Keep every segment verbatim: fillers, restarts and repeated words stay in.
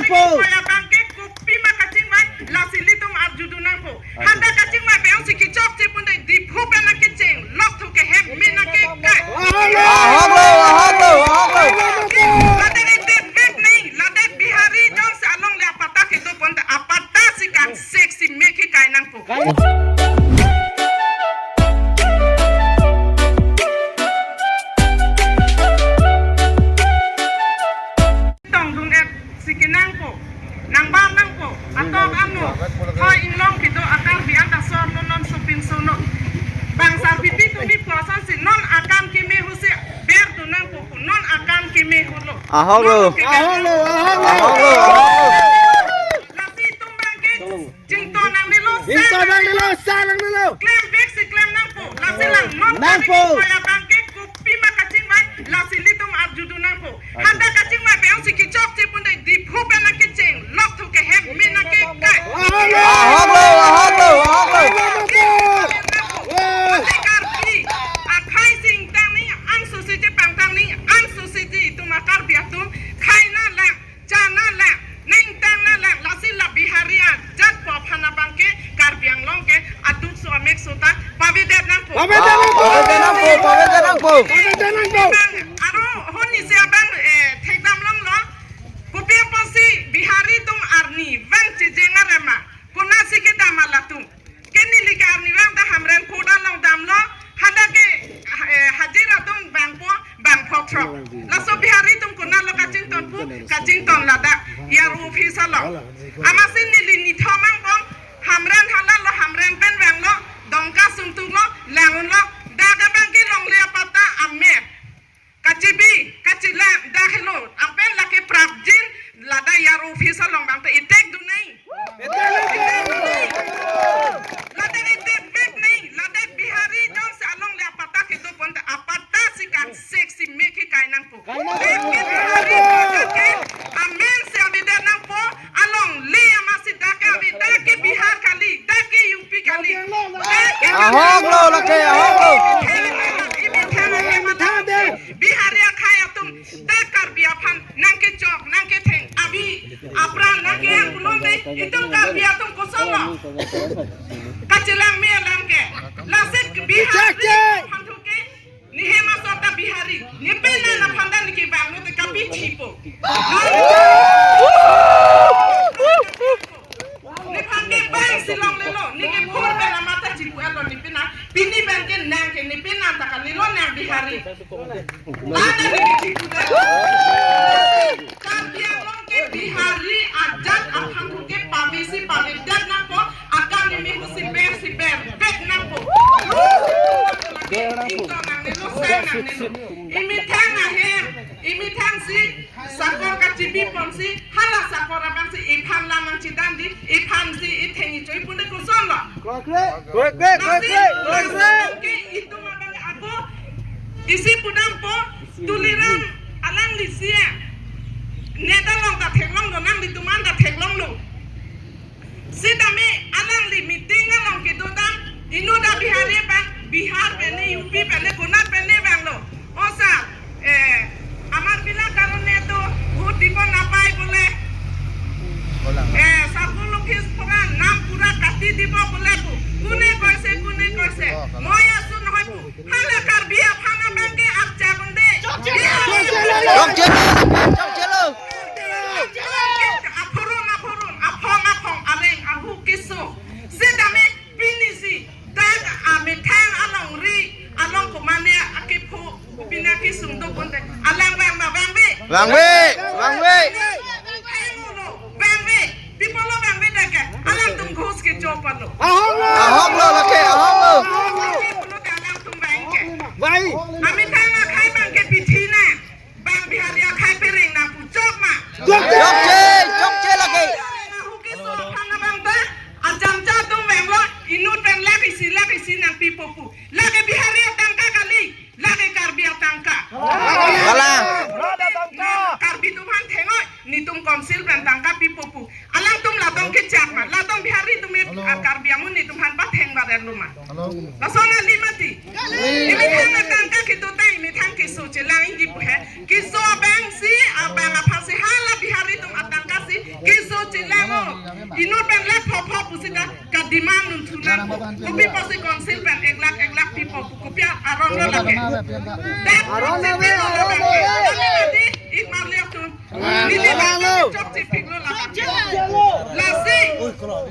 Po. Koya bangke kopi ma kachingvai, lasi ilitum arjudun nangpo. Hadak kachingvai pen si kechokche pon te Diphu pen nangkecheng, lok thu ke hem min nangkekai. Ahok lo, ahok lo, ahok lo. Ladak ente bek nai, ladak Bihari jongsi alongle apatta kedo pon te apatta si kan sek si me kekai nangpo. Tongdun-et si kenangpo, nangbar nangpo, atok ano, hoi inglong kedo a-Karbi anta sor no non sopinso no. Bang sarpi pi tumi puasan si non akam keme husi berdun nangpo, non akam keme hulo. Ahok lo. Non ke Ahok lo, ahok lo. Ahok lo, ahok lo. Lasi itum bangke chington nangnelo, Chington nangnelo, sang nangnelo. Klem bek si klem nangpo, lasi lang non Nangpo. Koya bangke kopi ma kachingvai, lasi ilitum arjudun nangpo. Hadak kachingvai pen si kechokche pon te Diphu pen nangkecheng, lok thu ke hem min nangkekai. Ahok lo, ahok lo, ahok lo. Ahok lo. Ante Karbi akhai si ingtang ni, anso si chepangtang ni, anso si itum a-Karbi atum khai nanglang, cha nanglang, ningtang nanglang, lasi la Bihari ajat po aphan abangke Karbi Anglong ke aduk so amek so ta pavedet nangpo. Pavedet nangpo. Pavedet nangpo, pavedet nangpo. Pavedet nangpo. Bang, aro honi si abang, eh, thekdam longlo. Kopi apotsi Bihari atum arnivang chejeng arama, konatsi kedam ma latum. Ke neli ke arnivang ta Hamren Kut along damlo, hadak ke, eh, hajira atum bangpo, bang phokthok. Laso Bihari atum konatlo kachington pu, kachington ladak, E R O office along. Amatsi neli nithom angbong, Hamren hala lo Hamren pen vanglo, Dongka sungtuk lo, lang-unlo, dak abangke longle apatta amet. Kachebi, kachelang, dak helo, apen lake prapjin, ladak E R O office along bang te itek dun nai. Itek dun nai. Ladak itek bek nai, ladak Bihari jongsi alongle apatta kedo pon te apatta si kan sek si me kekai nangpo. Dak ke Bihari ke amen si avedet nangpo, alongle amatsi dak ke ave, dak ke Bihar kali, dak ke U P kali. Dak ke Ahok lo lake, ahok lo. Imi thang ahem adak Bihari akhai atum, dak Karbi aphan nangkechok, nangketheng, abi, apran nangkehang pulote, itum Karbi atum kosonlo. Kachelang me alam ke. Lasi Bihari Chak, chak. Aphan thu ke, nehem asor ta Bihari. Nepenan aphan ta neke bang lote kapi chipo. Nephan ke bang si longlelo, neke phor pen amat ta chipu alo nepenan, pini bang ke nang ke nepenan ta kalilo nang Bihari. Lana neke chipu ta. Karbi Anglong ke Bihari ajat aphan ke pavesi pavedet nangpo, akam nimi husi ber si berdet nangpo. Ingtang nangnelo, sang nangnelo. Imi thang ahem, imi thang si sakor kachebi ponsi, hala sakor abang si iphan lam nangchedandi, iphan si itheng ichoi pule kosonlo. Koi, koi, koi, koi, koi. Lasi, lasi ke itum abang ako, isi pudampo, Tuliram alangli si ya. Neta long ta theklonglo, nanglitum an ta theklonglo. Sitame alangli meeting along kedo dam, inut a-Bihari bang, Bihar pen ne, U P pen ne, konat pen ne vanglo. O sir, eh, আমার বিলাক কাৰণে তো ভোট দিব নাপায় বোলে। এ, circle office পৰা নাম পুৰা কাটি দিব বোলে। কোনে কৈছে, কোনে কৈছে? মই আছো নহয়। Hala Karbi aphan abangke arjak un-e. Chokche. Chokche. Chokche lo. Aphoron, aphoron, aphong, aphong, areng, ahu keso. Sitame pini si, dak amethang alongri, along komane akepho, pini akesung do ponte. Alang vang ma, vangve? Vangve, vangve. Vangve. People lo vangve dak ke. Alangtum ghus kecho palo. Ahok lo. Ahok lo lake, ahok lo. People lo ke alangtum vang ke. Vai. Amethang akhai abangke pithi na. Bang Bihari akhai pereng nangpu chok ma. Chokche. Chokche, chokche lake. Ahu keso aphan abang ta, ajam ja atum vanglo, inut pen lakh isi, lakh isi nangpipo pu. Lake Bihari atangka kali, lake Karbi atangka. Hala. Karbi atum aphan theng-oi, netum council pen tangka pipo pu. Alangtum latum kechak ma, latum Bihari atum, ah, Karbi amonit atum aphan patheng baret lo ma. Lason kali mati. Imi thang atangka kedo Kopi apotsi council pen ek lakh, ek lakh pipo, kopi arong lo lake. Dak arong lo, arong lo, arong lo. Tadi, tadi, ik mar liap tun. Neli chokche pik lo lake. Lasi,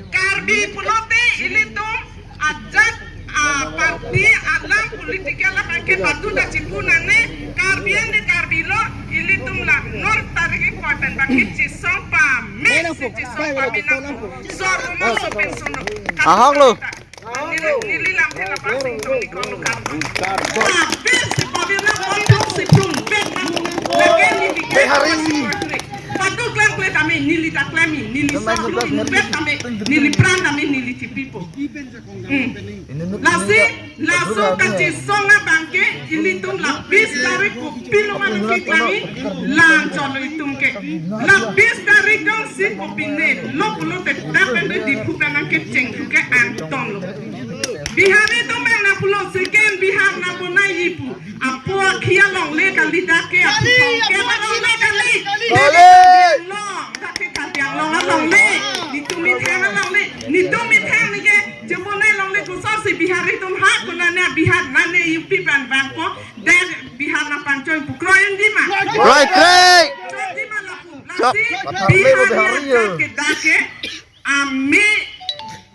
Karbi pulote ilitum ajat, ah, party alam political alam ke padu da chipu nangne, Karbi an de Karbi lo, ilitum la non tarik important baki chisong pame, chisong pame na. Sor rumah sopin sunu. Ahok lo. Neli, neli lam thela pasing tong ni kong kar. Habis si pabir na kong tong si plung bek na. Lake neli ke. Bihari. Padu klang kle tame, neli ta klemi, neli sok lu inut bek tame, neli pran tame, neli chipipo. Hmm. Lasi, laso kachisong abang ke, ilitum la bis tarik kopi lo ma nangkeklang, la anchot lo itum ke. La bis tarik jongsi kopine lo pulote dak pen de Diphu pen nangkecheng thu ke angton lo. Bihari atum bang nangpulo second Bihar nangponai ipu. Apo akhia longle kali dak ke, apo thong ke ma longle kali. Kali. Lo, dak ke Karbi Anglong alongle. Netum methang alongle. Netum methang ni ke, jemonai longle koson si Bihari atum ha, konane Bihar, nane U P pen vangpo. Dak Bihar nangpangchoi pu kroi un di ma. Kroi, kroi. Choi di ma lapu. Chok, lasi matha Bihar lo Bihari ya. Dak ke, dak ke, ame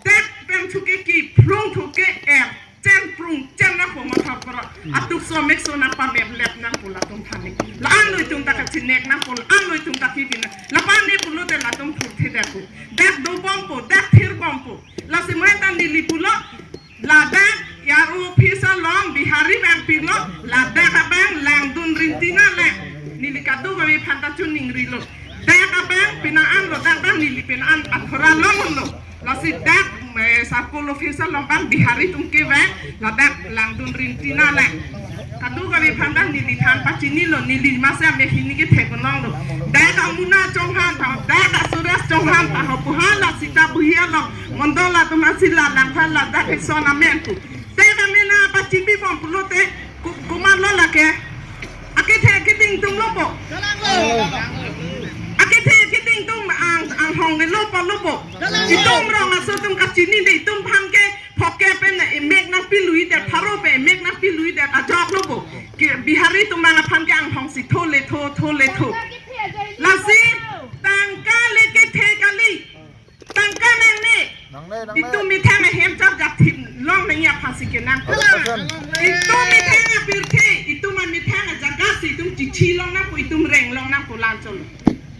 dak pen thuke kephlung thuke er chen prung chen nangpo matha pura. Atuk so mek so nangpamep lep nangpo latum thani. La-an lo itum ta kachinek nangpo, la-an lo itum ta kibin. Lapan ni pulote latum thurthe dak pu. Dak dobompo, dak thirbompo. Lasi mo eta neli pulo, ladak ya office along Bihari vangpik lo, ladak abang langdun rinti na le. Neli kadokave aphan ta choningri lo. Dak abang pina an lo, dak abang neli pina an athora long lo. Lasi dak, eh, circle office along abang Bihari atum kevang, ladak langdun rinti na le. Kadokave aphan ta neli than pachini lo, neli masa me hini ke thek nong lo. Dak amuna Chauhan ta, dak Suresh Chauhan ta, ho puha la sita buhi along, mondol atum asi la langphan ladak ke son amen pu. Dak amen nangpachibibom pulote, ku-, komat lo lake. Akethe akeding atum lo po. Akethe akeding atum ang, anghong ke lo po lo po. Itum rong aso atum kachini de itum aphan ke phoke pen emek nangpi lui det, pharo pen emek nangpi lui det ajok lo po. Ke Bihari atum aphan ke anghong si tho le tho, tho le tho. Lasi tangka le kethe kali. Tangka nangne. Nangne, nangne. Itum methang ahem chap jak thip long nangji aphan si kenang. Hundred percent. Itum methang apirthe, itum amethang ajaga si itum chichi long nangpo, itum reng long nangpo lanchon.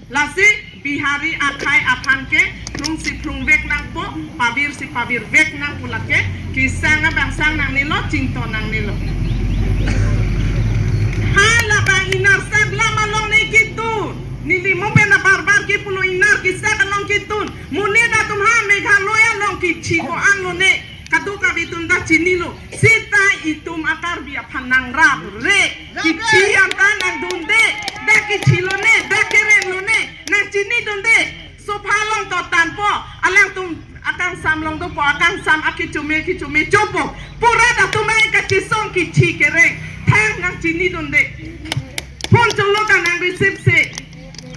Lasi Bihari akhei aphan ke phlung si phlung vek nangpo, pavir si pavir vek nangpo lake, kesang abang sang nangnelo, chington nangnelo. Ha labang inarsak lam along ne kitu, neli mo pen abar bar kipulo inar kesak along kitun, monit atum ha Meghalaya along kichi ko-an lo ne, kadokave atum ta chinilo, seta itum a-Karbi aphan nangrap re, kichi anta nangdunde, dak kichi lo ne, dak kereng lo ne, nangchini dunde. Sofa along to tanpo, alangtum akangsam along dopo, akangsam akechome kechome chopo. Pura atum ai kachisong kichi kereng, thang nangchini dunde. Phone cholo ta nang receive se.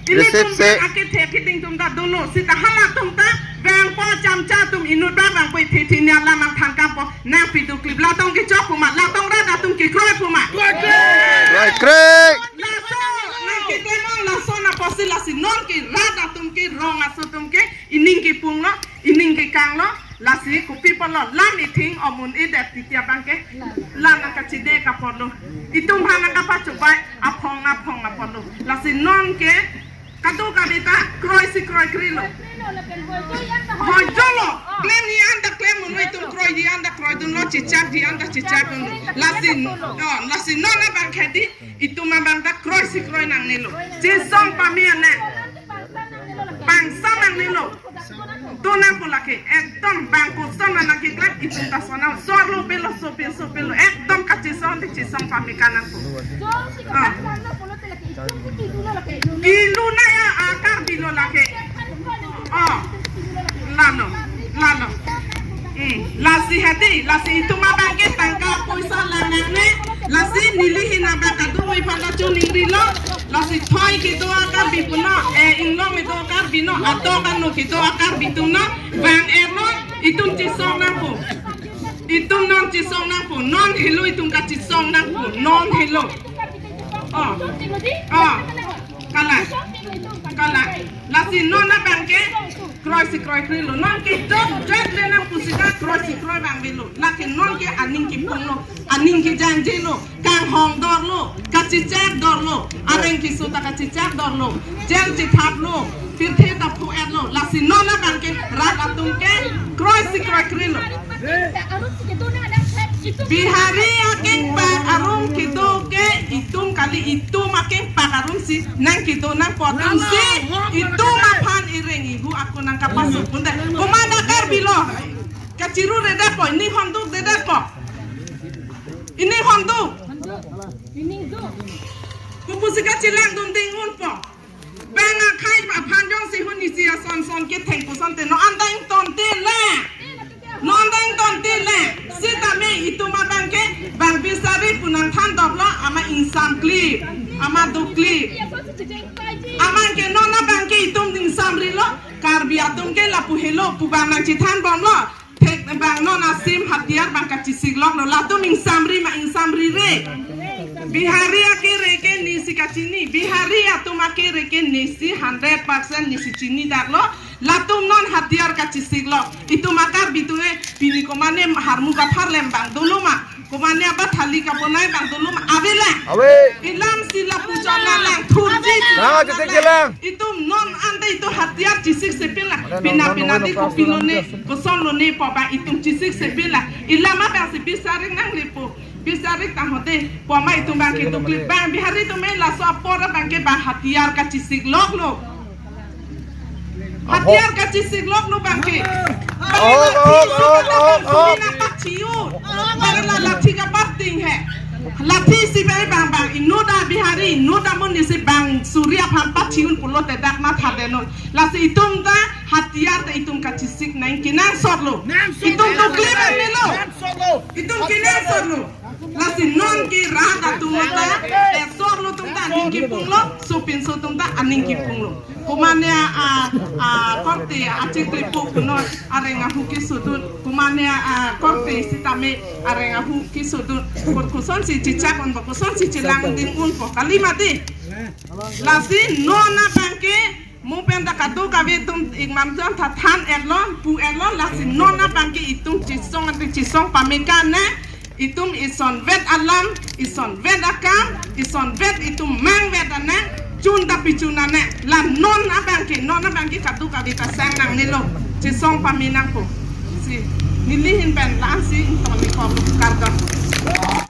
Receive se. Ilitum akethe keding atum ta dolo, seta halatum ta vangpo, chamcha atum inut ba vangpo, ithi thi ni alam nangthan kapo, nangpi duklip, latong kechok pu ma, latong rat atum kekroi pu ma. Kroi, kroi. Laso nangkeklem ong, laso nangposi lasi non ke rat atum ke, rong aso atum ke, ining kepung lo, ining kekang lo, lasi kopi apotlo, lam ithing omun edet titi abang ke, lam nangkachide ka apotlo. Itum aphan nangkapachobai aphong aphong apotlo. Lasi non ke kadokave ta kroi si kroikre lo. Hoi jolo, klemji anta klem dunlo, itum kroiji anta kroidunlo, chechakji anta chechakdunlo. Lasi, oh, lasi non abang ke di, itum abang ta kroi si kroi nangnelo. Chisong pame ane. Pangsa nangnelo. To nangpo lake, ekdom bang koson nangkeklang itum ta sonam, sor lo pelo, sopin so pelo, ekdom kachisong de chisong pame ka nangpo. Ah. Kilu na ya a-Karbi lo lake. Oh. Lalo, lalo. Hmm. Lasi hadi, lasi itum abang ke tangka poisa lang nangne, lasi neli hin abang kadokave aphan ta choningrilo, lasi thoi kedo a-Karbi puno, eh, inglong kedo a-Karbi no, atok ano kedo a-Karbi atum no, vang-etlo, itum chisong nangpo. Itum non chisong nangpo, non helo itum kachisong nangpo, non helo. Oh. Oh. Kalang. Kalang. Lasi non abangke kroisi kroikrelo. Non ke jok jok le nang pusita kroisi kroi abang avelo. Lake non ke aning kipunglo, aning kejangjelo, kanghong dorlo, kachichak dorlo, areng keso ta kachichak dorlo, jel chethaplo, pirthe ta phu-etlo. Lasi non abangke rat atum ke kroisi kroikrelo. Bihari akengpak arum kedo ke itum kali, itum akengpak arum si nangkedo nangpo atum si itum aphan ireng ihu ako nangkapasok punte. Komat a Karbi lo? Kachiru-redetpo, ining honduk dedetpo. Ining honduk. Kopusi kachelangdun ding unpo. Bang akhei aphan jongsi huni si ason son ketheng pusonte non an dang tonte le. Non dang tonte le. Sitame itum abangke bang Bish Tarik pu nangthan doplo, amat ingsam kli, amat dukli. Amat ke non abangke itum ingsamrilo, Karbi atum ke lapu helo pu bang nangchethan bomlo. Thek bang non asim hatiyar bang kachisikloklo, latum ingsamri ma ingsamrire? Bihari akere ke nesi kachini, Bihari atum akere ke nesi hundred percent nesi chini daklo. Latum non hatiyar kachisiklok. Itum a Karbi atum e pini komane harmu kaphar lem bang dolo ma? Komane abathali kabonai bang dolo ma? Avelang. Ave. Ilam si lapu chona lang thurji. Ah, chetek chelang. Itum non ante itum hatiyar chisik sepin la. Mana pina non pina non di non kopilo ne, koson lo ne pu bang itum chisik sepin la. Ilam abang si Bish Tarik nanglepo. Bish Tarik ta hote pu amat itum bang ketukli bang Bihari atum e laso apor abangke bang hatiyar kachisikloklo. Hatiyar kachisikloklo abangke. Ahok, ahok, ahok, ahok, ahok. Bang lathi si bang suri nangpachiyun. Bang la lathi kapateng he. Lathi si bang bang bang inut a Bihari, inut amonit si bang suri aphan pachiyun pulote dak matha denon. Lasi itum ta hatiyar ta itum kachisik nang kenangsotlo. Itum tukle bang melo. Itum kenangsotlo. Lasi non ke rat atum ta esor lo atum ta aning kipunglo, sopinso atum ta aning kipunglo. Komane a, a, korte achiklepo kuno areng ahu kesodun. Komane a, korte sitame areng ahu kesodun. Kosonsi chechak unpo, kosonsi chelangding unpo, kali mati. Lasi non abangke mo pen ta kadokave atum ingmam atum ta than-etlo, pu-etlo, lasi non abangke itum chisong ante chisong pame ka ne, itum isonvet alam, isonvet akam, isonvet itum mangvet anang, chun ta pichun anang, la non abangke, non abangke kadokave ta sang nangnelo, chisong pame nangpo. Si, neli ahin pen la-an si ingtong ni kok kardom.